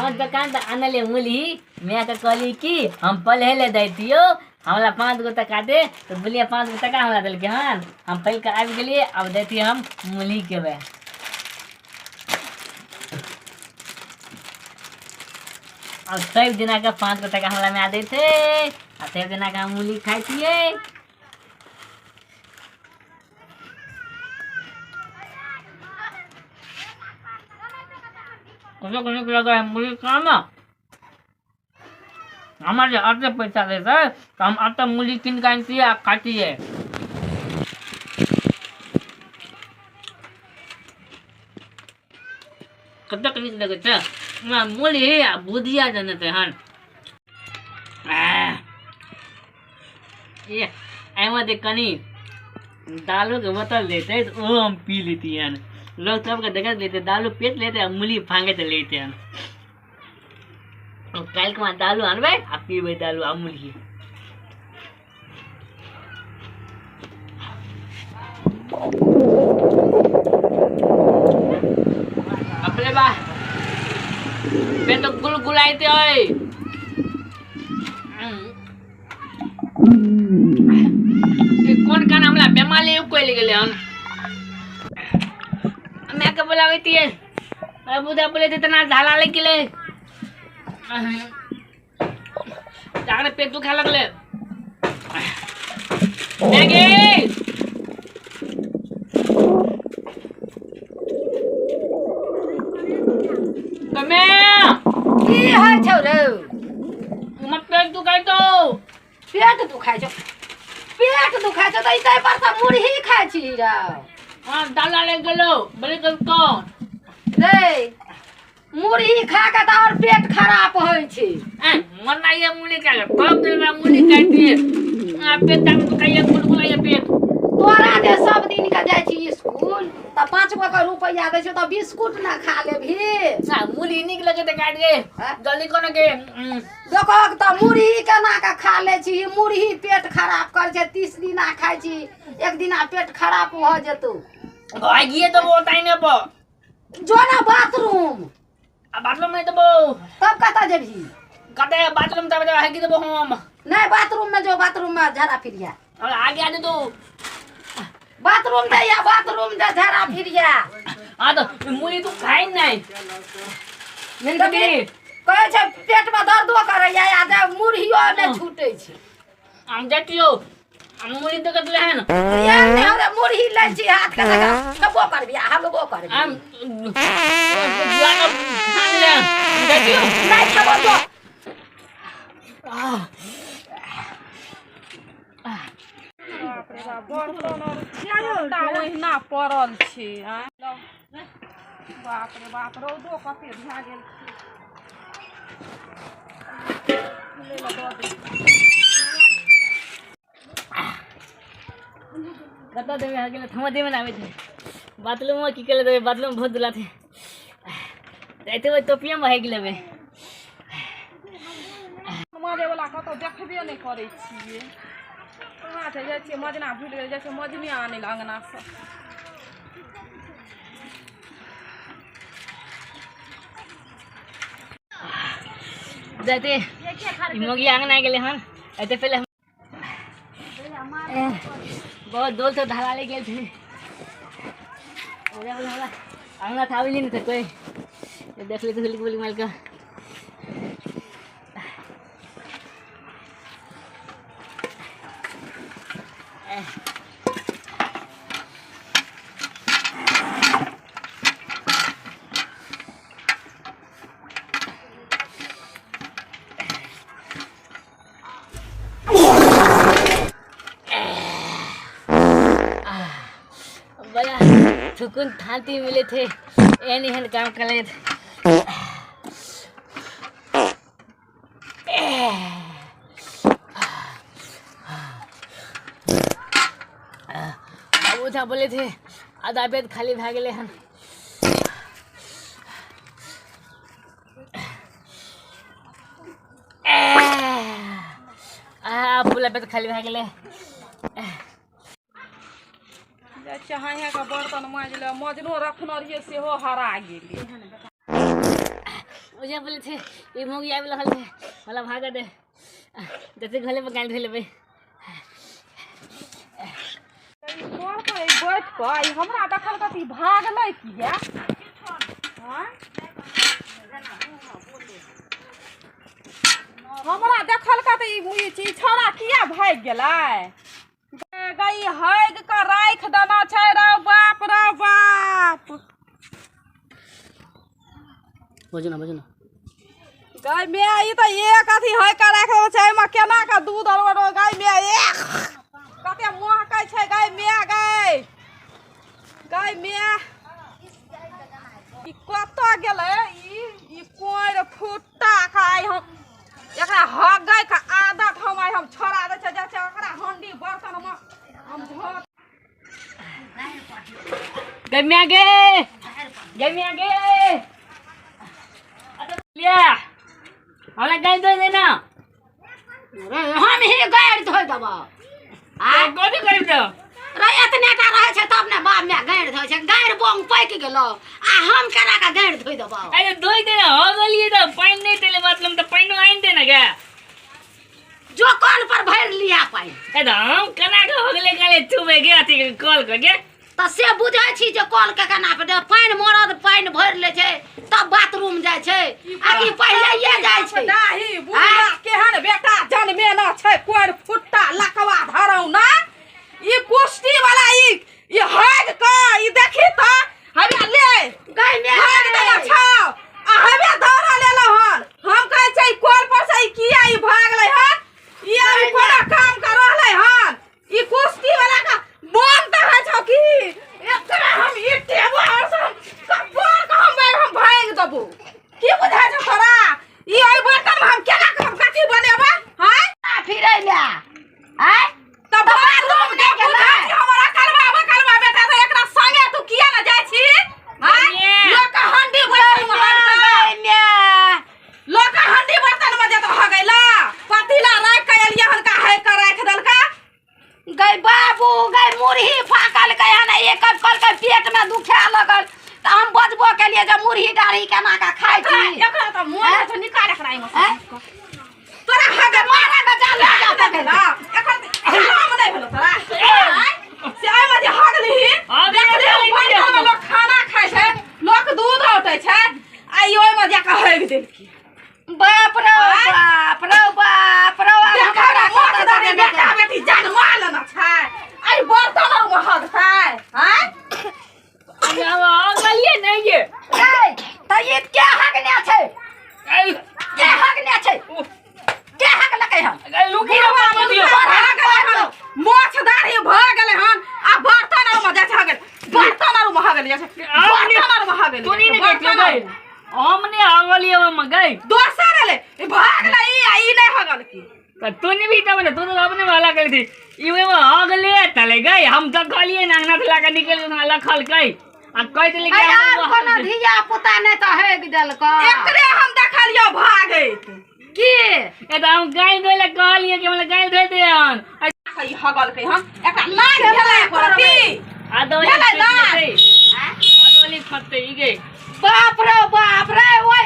हम दोकान तऽ आनलियै मुली मायके कहली कि हम पढ़े लए दैतियौ हमरा 5 गो टका दे तऽ बोलिए 5 गो टका हमरा देलकै हन। हम पढ़ि कऽ आबि गेलियै, आब दैतियै हम मुली के। आब सब दिना के 5 गो टका हमरा माय दैते आ सब दिना के हम मूली खाइतियै। कतेक नीक लगै है मूली खाना। हमरा जे एते पैसा देतै तऽ हम एते मूली कीन कऽ आनितियै आ खातियै। कतेक नीक लगै छै हमरा मूली आ भुजिया देने छै हन। ये एहिमे जे कनि दालोके बोतल देतै तऽ ओहो हम पी लैतियै। लोक सबके देखैत लेते दालू पेट लेते आ मूली फाँगैत लेते हन। काल्हि के दालू आनबै आ पीबै दालू आ मूली। अपने बा पेट गुलगुलाइते है। कोन कान हमरा बेमारी उकलि गेलै हन। मायके बोलाबैतियै, बुझा बोले इतना झाला लागि गेलै, जागरे पेट दुखा लगले। मैगी गमे। की होइ छौ रौ? हमर पेट दुखाइ छौ। पेट दुखाइ छौ? पेट दुखाइ छौ तऽ ई ताहि पर तऽ मुरही खाइ छी रौ। हाँ, दाला लागि गेलौ बोले कौन। रे, मुरही खा के तऽ आओर पेट खराब होइ छै। मन नहीं है मूली खा के, कब दिन में मूली खाती है। आ पेट दाम दुखाइए, गुलगुलाइए पेट। तोरा जे सब दिन के जाइ छी स्कूल तऽ 5 गो के रुपैआ दै छै तऽ बिस्कुट ना खा लेबही? आ मूली नीक लगे तऽ काट गे। हाँ? जल्दी कोनो के देखो तऽ मुरही केना के खा लै छी। मुरही पेट खराब करै छै। 30 दिना खाइ छी, एक दिना पेट खराब भऽ जेतौ। भागिए तो वो ताई ने पो। जो ना बाथरूम। आ बाथरूम में देबो। तब कतऽ जेबही? कते बाथरूम तब भागी देबो हम। नहीं, बाथरूम में जो, बाथरूम में झाड़ा फिरिया। और आगे आ दे तू। बाथरूम दे या बाथरूम दे झाड़ा फिरिया। हाँ तो मूली तू खाई नहीं मिल कभी। कहै छै पेट में दर्दो करैया आ जे मुरहियो नहि छूटै छै। हम जातियो हम मूली तो कतले हैं ना। यार नहि, हमरा मुरही लै छी हाथ के लगा खेबो करबी आ हगबो करबी। हम ले जातियो। नहि खेबो जो। बाप रे बाप, बर्तन और सबटा ओहिना पड़ल छै। आँय, बाप रे बाप, रौदो कते भए गेल छै। फूलै लए दऽ दै। कतऽ देबै? आ गेलै थमा देबै ने। आबै छै बाथरूम की केले देबै? बाथरूम बहुत दुला थे जाइते ओहि टोपिया में हेग लेबै। माजै वला कतौ देखबे नहि करै छियै। कहाँ छै? जाइ छियै मजना, भूलि गेल, जाइ छियै मजने आनै लए अङ्गनासँ। जाइते ई मोगी आंगन आ गेलै हन। एते पहिले हम बहुत दूर से धारा ले गेल थे। ओकरा बोला हमरा अंगना था नहीं थे कोई। ये देख लेते हुली बोली माल का। बड़ा सुकून थाती मिले थे। एहन एहन काम कर ले थे। अब उठा बोले थे आधा पेट खाली भए गेलै हन। आ पूरा पेट खाली भए गेलै। जाइ छियै हाँय हाँय कऽ बर्तन माँजि ले। मजनो रखने रहियै, सेहो हरा गेलै। ओजे बोले छै ई मौगी आबि रहल छै, मला भागऽ दे। जते घरे पर गालि धो लेबै। ई कल पर ई बैठ कऽ ई हमरा देखलकै तऽ ई भागलै किया? आँय? हमरा देखलकै तऽ ई ई छौड़ा किया भागि गेलै? गई हगि कऽ राखि देना छै। रौ बाप, रौ बाप। बजू ना, बजू ना। गाय मे ई तऽ एक अथी हगि कऽ राखि देने छै। एहिमे केना कऽ दूध आर गाय मे एक कते महकै छै। गाय मे, गाय, गाय मे, ई कतऽ गेलै? ई कोरि फुट्टा के आइ हम एकरा हगै के आदत हम आइ हम छोड़ा दै छै। जाइ छै ओकरा हंडी बर्तन मे हम धो गम्या गे, गम्या गे, लिया हमरा गाय दे देना। रे, हम ही गाड़ि धोइ देबौ। आ कथी करी तो? रे, एतने टा रहै छै तब ने बाप माय गाड़ि धोइ छै। गाड़ि बोंग पाकि गेलौ आ हम केना कऽ गाड़ि धोइ देबौ? अरे धोइ दे ना, हो गेलियै तऽ पानि नहि देले, मतलब तऽ पानिओ आनि दे ने गे। जो कल पर भरि लिया पानि। ए तऽ हम केना कऽ हो गेलै गाले चुबै गे अथी के कल के गे? तऽ से बुझै छी जे कल के केना पर पानि, मरद पानि भरि लै छै तब बाथरूम जाइ छै आ कि पहिलेये जाइ छै? दाही बुढ़िया केहन बेटा जनमेना छै, कोरि फुट्टा लकवा धरौना। ई कुश्ती वाला ई हगि कऽ ई देखी तऽ हमे ले गै माय। हगि देने छौ आ हमे दौड़ल एलहुँ हन। हम कहै छै ई कल पर से ई किया ई भागलै हन? ई अभी कोना काम कर रहलै हन? ई कुश्ती वाला का मन तऽ होइ छौ कि एकरा हम ई टेबो और से हम कपार के हम मारि हम भांगि देबो। की बुझाइ छौ तोरा? ई एहि बर्तन में हम केना के हम कथी बनेबै? हैं आ फिरै ले आय। तऽ बाथरूम नहि के गेलै। बुझाइ छी हमर अकलवा बकलवा बेटा, तऽ एकरा संगे तू किया ने जाइ छी? हैं लोक के हंडी बर्तन में हगतै। गै माय। लोक के हंडी बर्तन में जेतौ हगैला। पतीला राखि के एलियै हन का हगि के राखि देलका। गै बाबू गै, मुरही फाकल गै हन। एक कहलकै पेट में दुखा लगल तऽ हम बजबो केलियै जे मुरही डाढ़ी केना कऽ खाइ छी। एकरा तऽ मोन होइ छौ निकाल एकरा एहिमे से। हैं? तोरा हगे मारा के जान लऽ जा पकड़ि कऽ। एकर काम नहि भेलो तोरा से एहिमे जे हगलिही। हँ, देखलिही देखलियै। बर्तनमे लोक खाना खाइ छै, लोक दूध औटै छै आ ई ओहिमे जाकऽ हगि देलकी। बाप रे आँय? बाप रे बाप रे, आब देखै हमरा ने मोट कतऽ दने देने बेटा बेटी जन्मा लेना छै, एहि बर्तन आरमे हगतै? आँय? हो गेलियै नहि गे? गै, तऽ ई के हगने छै? ऐ, के हगने छै? के हगलकै हन? ऐ, लुकी ना बुढ़वा बात दियो। भऽ गेलै हन, मोछ दाढ़ी भऽ गेलै हन आ बर्तन आरमे जाइ छै हगल। बर्तन आरमे हगल जाइ छै, बर्तन आरमे हगल तू जाइ नहीं छै, ने बर्तन गई आरमे। हम नहीं हगलियै ओहिमे गई। दोसर एलै, ई भागलै ई आ ई नहि हगल की? तऽ तू नहीं भी तब ने तू तो अपने वाला करी थी। ई ओहिमे हगले तले गई। हम तऽ कहलियै ने अंगना से लाके निकल गेल लखलकै आ कहि देली कि अरे हम आर कोनो धिया पुता नहि तऽ हगि देलकै। एकरे हम देखलियौ भागैत। की? ए तऽ हम गाय धोइ लए कहलियै कि हमरा गाय धोइ दे हन। ई हगलकै हन, एकरा लाज भेलै एको रत्ती? आ दौली भेलै लाज? आ दौली खतै ई गे। बाप रे बाप रे, ओइ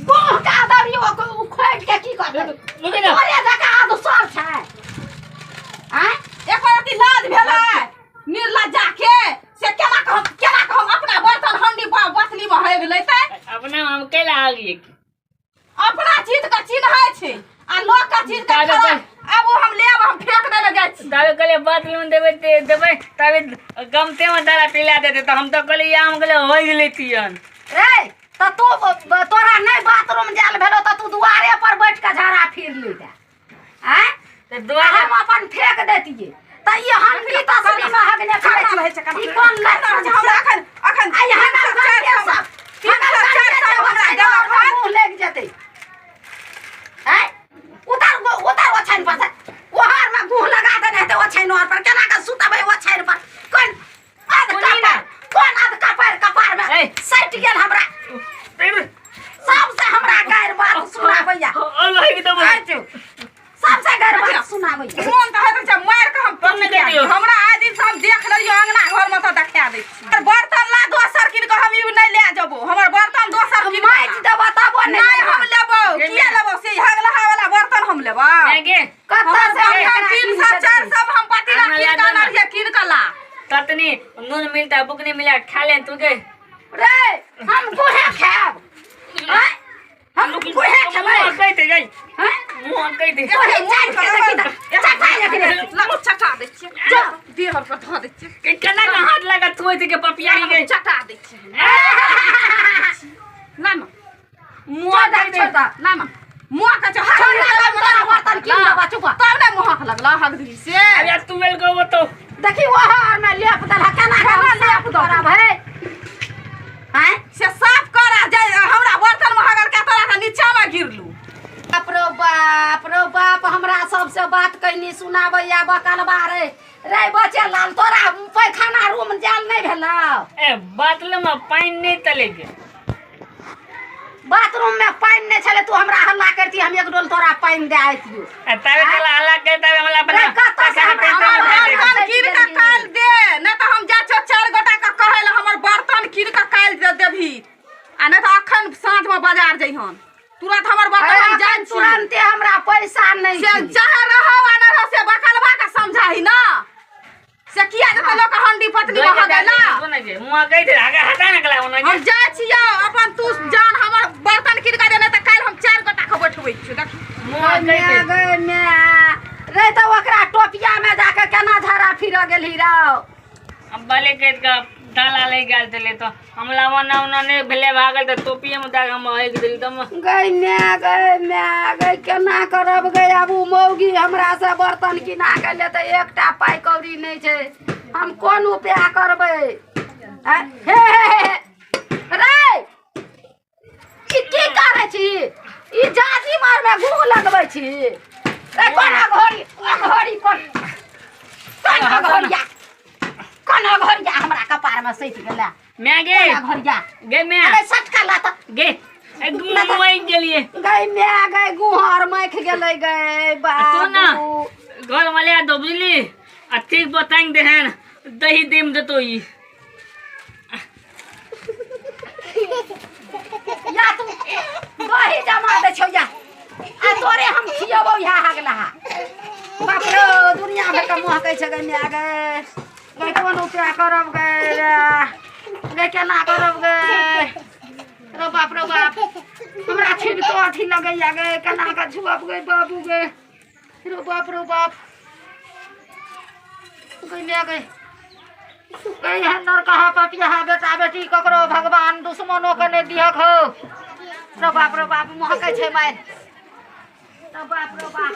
गोह का दरियो उखड़ि के की करतै? रुकी ना। तोरे जकाँ आदसर छै आँय? एको रत्ती लाज भेलै निर्लज्जा के? से केना कऽ हम, केना कऽ हम अपना बर्तन हंडी बतली मे हगि लेतै? अपना हम कैला आगिए? अपना चीज के चिन्है छै आ लोक के चीज के ताबे खराब। आब ओ हम लेब, हम फेंक दै लए जाइ छी। ताबे कहलियै बाथरूम देबै ते देबै, ताबे गमते मे दारा पिला देतै। तऽ हम तऽ कहलियै या हम कहलियै होइ गेलै तियन। रे, तऽ तू तोरा नहि बाथरूम जायल भेलो तऽ तू दुआरे पर बैठ कऽ झाड़ा फिर ली आँय? तऽ आ दुआरे हम अपन फेंक देतियै तऽ ई हंडी तसली मे हगने केना फिरै रहै छै छी। केना ई कोन केना रहै छै? हमरा अखन अखन आ ई तीन हमर सए चारि घरके सए सब तीन हमर सए चारि घरके सए सब हमरा ओछाइन देलक पर हन। मुँह लागि जेतै। आँय, उतार उतार ओछाइन पर से। ओहर मे गुह लगा देने हेतै ओछाइन ओहर पर। केना कऽ सुतबै ओछाइन पर? कोन आध सुनी ना। कपार, कोन आध कपार कपार मे ऐ। सटि गेल हमरा। सबसे हमरा गारि बात सुनाबैया। और लगी देबै। आइ चुप। सबसे गड़बड़ सुनाबै मोन तऽ होइत रहै छै मारि कऽ हम कम नहि पी दियौ। हमरा आइ दिन से हम देख लेलियो अंगना घर में तऽ देखा दै छी हमर बर्तन ला दोसर कीन कऽ हम ई नहि लए जेबो हमर बर्तन दोसर कीन कऽ माजि ला। देबऽ तबो नहि हम लेबो गे किया माय। लेबो से हगलहा वाला बर्तन हम लेबो माय गे कतऽ हमर से हम बर्तन एकरा तीन कीन सौ कऽ चारि देबै? सौ हम पतीला आना कीन ला कऽ दो ना। अनलियै कीन कऽ ला ततनी नून मिलता बुकनी मिला खा ले तू के रे हम गुहे खायब आँय? हम गुहे खेबै मुँह कहि दे गई आँय? मुँह कहि दे तोहे चाटि के देखी तऽ चटा एकरे ला चटा दै छियै जो। देह पर धऽ दै छियै के केना के हाथ लगा तू के पपिया ही गई चटा दै छियै ला ना मुँह छोड़ कहि दे, दे छोड़ दे। ला ना मुँह के छोड़ दे, हम तोरा बर्तन कीन देबऽ, चुप। तब ने मुँह लगला हगदी से अरे तू वेल गो तो देखी ओहो में लेप देलह केना के हम साफ करब है आँय? से साफ कर आ जाय हमरा बर्तन में हगल के तोरा के नीचा में गिरलू बाप रो बाप रो बाप हमरा सबसे बात कहनी सुनाबैया बकलबा रे रे बचे लाल तोरा पैखाना रूम जाल नहि भेलौ ए बातले में पानी नहीं तले के बाथरूम में पानि नहि छलै तू हमरा हल्ला करती हम एक डोल तोरा पानि दए अइतियौ ए तावे चला हल्ला के तावे हमरा अपना रे, कतऽ से हमरा पैखाना हमर पेट में बर्तन कीन के काल्हि दे नहि तऽ हम जाइ छियौ चारि गोटा के कहै लए हमर बर्तन कीन के काल्हि दे देबही आ नहि तऽ अखन साँझमे बाजार जइहन तुरंत हमर बर्तन हम जाइ छी तुरंते हमरा पैसा नहि से छै। चाहे रहो आ नहि रहो से बकलबा के समझाही ना से किया जेतै लोक हंडी पत्नी भऽ गेला मुँह कहि दे आगे हटा ना गला ओना हम जाइ छियौ अपन तू जान हमर बर्तन कीन के दे नहि तऽ काल्हि हम चारि गोटा के बैठबै छियौ देख मुँह कहि गे दे गे माय रे तऽ ओकरा टोपिया में जाके केना झाड़ा फिर गेलही रौ अब भले कहि के डाला ले गेल छलै तऽ हमला ओना ओना नहि भेलै भागल तऽ टोपिए मे दए हम हगि देली तऽ हम गै माय गै माय गै केना करब गै आब ओ मौगी हमरा से बर्तन किना के लेतै एकटा पाइ कौड़ी नहि छै हम कोन उपाय करबै आँय? हे हे हे हे। रे ई की करै छी ई जाजी मार में घूम लगबै छी रे कोना घोड़ी घोड़ी कोन कोना घोड़िया कोना घोड़िया हमरा कपार में सटि गेलै मैं गे कोना घोड़िया गे मैं अरे सटका लाता गे मुँह गेलिए गै माय गै गुहर मखि गेलै गै तू ना बाबू घर वाले आ दो बुझली आ ठीक बतांग देहन दही देम देतो ई या तू दही जमा दै छौ या आ तोरे हम खियबौ इएह हगलाहा बाप रो दुनिया भरिके महकै छै गै माय गै गै कोन उपाय करब गै रे गै केना करब गै रो बाप रो बाप हमरा छिबितो अथी लगैया गै केना कऽ छुअब गै बाबू गै रो बाप रो बाप गै माय गै गै एहन नरकहा पपियाहा बेटा बेटी ककरो भगवान दुश्मनो के नहि दिहक हौ रो बाप रो बाप महकै छै मारि रो बाप रो बाप।